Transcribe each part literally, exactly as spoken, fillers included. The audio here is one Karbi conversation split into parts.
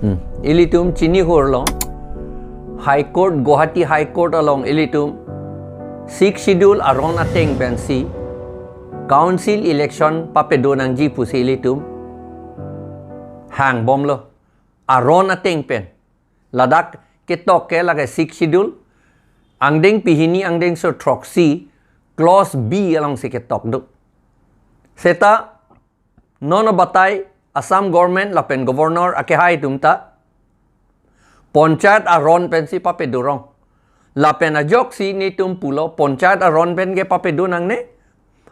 Hmm. Ilitum chinihurlo, High Court, Guwahati High Court along ilitum Sixth Schedule aron ateng pensi council election papedo nangji pusi ilitum hangbomlo. Aron ateng pen. Ladak ketok ke lake Sixth Schedule, angdeng pihini angdengso throksi, clause B alongsi ketok do. Seta non abatai Assam government lapen governor akehai atum ta panchayat aron pensi papedorong. Lapen ajoksi netum pulo panchayat aron pen ke papedo nangne.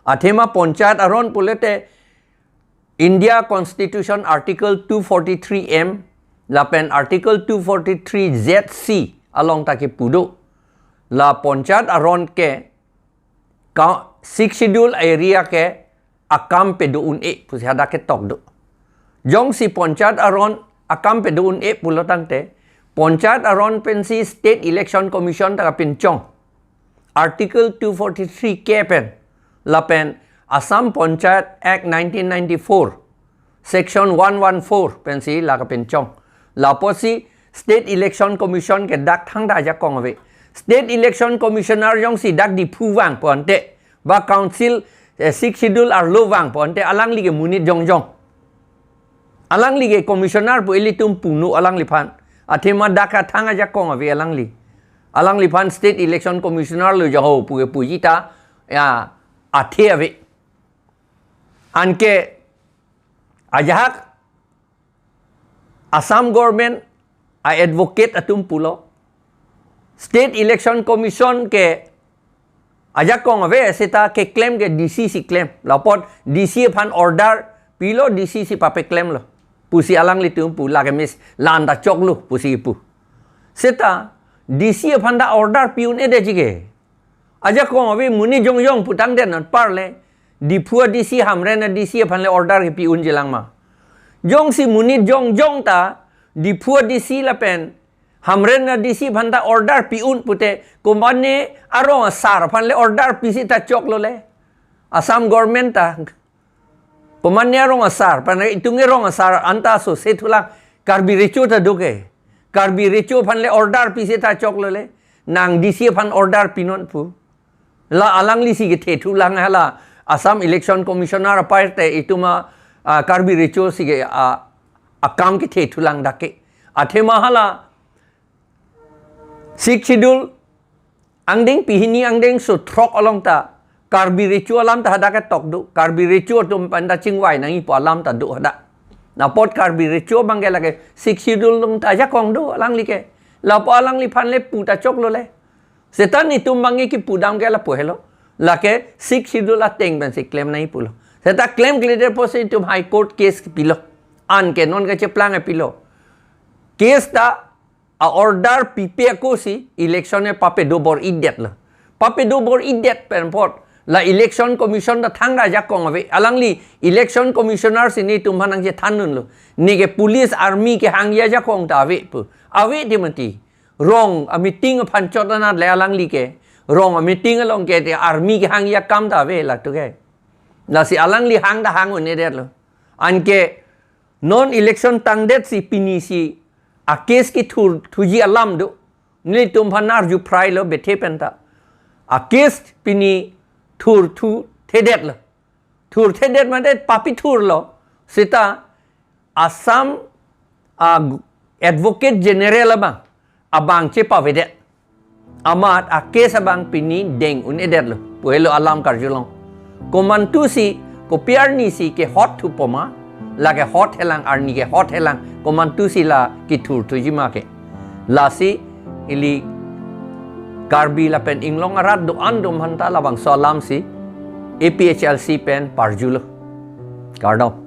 Athema panchayat aron pulote India Constitution Article two forty-three M lapen Article two forty-three Z C along ta kepu do. La panchayat aron ke ka Sixth Schedule area ke akam pedo un-e pusi hadak ketok do. Jongsi panchayat aron akam pedo un-e pulo tangte, panchayat aron pensi State Election Commission ta kapinchong. Article two forty-three K pen, lapen Assam Panchayat Act nineteen ninety-four, Section one one four pensi la kapinchong. Lapusi State Election Commission ke dak thangta ajakong ave. State Election Commissioner jongsi dak Diphu vangpo ante, ba council, eh, Sixth Schedule arlo vangpo ante, alangli ke monit jongjong. Alangli ke commissioner pu ilitum puno alangliphan. Athema dak athang ajakong ave alangli. Alangliphan State Election Commissioner lo jaho pu ke puji ta, ya, athe ave. Anke ajahak Assam government a-advocate atum pulo, State Election Commission ke ajakong ave, seta keklem ke D C si klem. Lapot D C aphan order pilo, D C si papeklemlo pusi alanglitum pu, lake mis la-an ta choklo pusi pu. Seta D C aphan ta order pi un-edetji ke. Ajakong ave, monit jongjong pu tangdet non parle, Diphu a-D C, Hamren a-D C aphan le order kepi unji lang ma? Jongsi monit jongjong ta Diphu a-D C lapen Hamren a-D C aphan ta order pi un pute, komatne arong asar aphan le order pisi ta choklo le? Assam government ta komatne arong asar, pane itum ke rong asar anta so se thulang, Karbi Recho ta do ke. Karbi Recho aphan le order pisi ta choklo le? Nang D C aphan order pinon pu. La alangli si kethe thulang, hala Assam Election Commissioner apar te itum a, a, Karbi Recho si ke, a, akam kethe thulang dak ke. Athema hala Sixth Schedule angdeng pihini angdengso throk along ta Karbi Recho alam ta hadak ketok do. Karbi Recho atum aphan ta chingvai nangji pu alam ta do hadak. Lapot Karbi Recho abang ke lake Sixth Schedule along ta ajakong do alangli ke. Lapu alangliphan le pu ta choklo le? Seta netum abang ke kipu dam ke lapu helo. Lake Sixth Schedule ateng pensi klem nangji pulo. Seta klemkledet pusi itum High Court case pilo. Anke non kacheplang pilo. Case ta a-order pipe ako si election e papedo bor-idetlo. Papedo bor-idet pen apot la Election Commission ta thangta ajakong ave. Alangli Election Commissioner si netum aphan nangchethan unlo. Ne ke police army kehangji ajakong ta ave pu. Ave de mati. Rong a-meeting aphan chot anat le alangli ke. Rong a-meeting along ke te army kehangji akam ta ave latum ke. Lasi alangli hang ta hang un-edetlo. Anke non election tangdet si pini si a-case kethur thuji alam do. Netum aphan arju phrailo bethe pen ta. A-case pini thur thu thedetlo. Thur thedet mate papi thurlo. Seta Assam a-Advocate General abang, abang chepavedet. Amat a-case abang pini deng un-edetlo pu helo alam karjulong. Komantu si, kopi arni si kehot thupo ma, la kehot helang, arni kehot helang, komantu si la kethur thuji ma ke. Lasi ili Karbi lapen inglong arat do-an atum aphanta labangso alam si A P H L C pen parjulo. Kardom.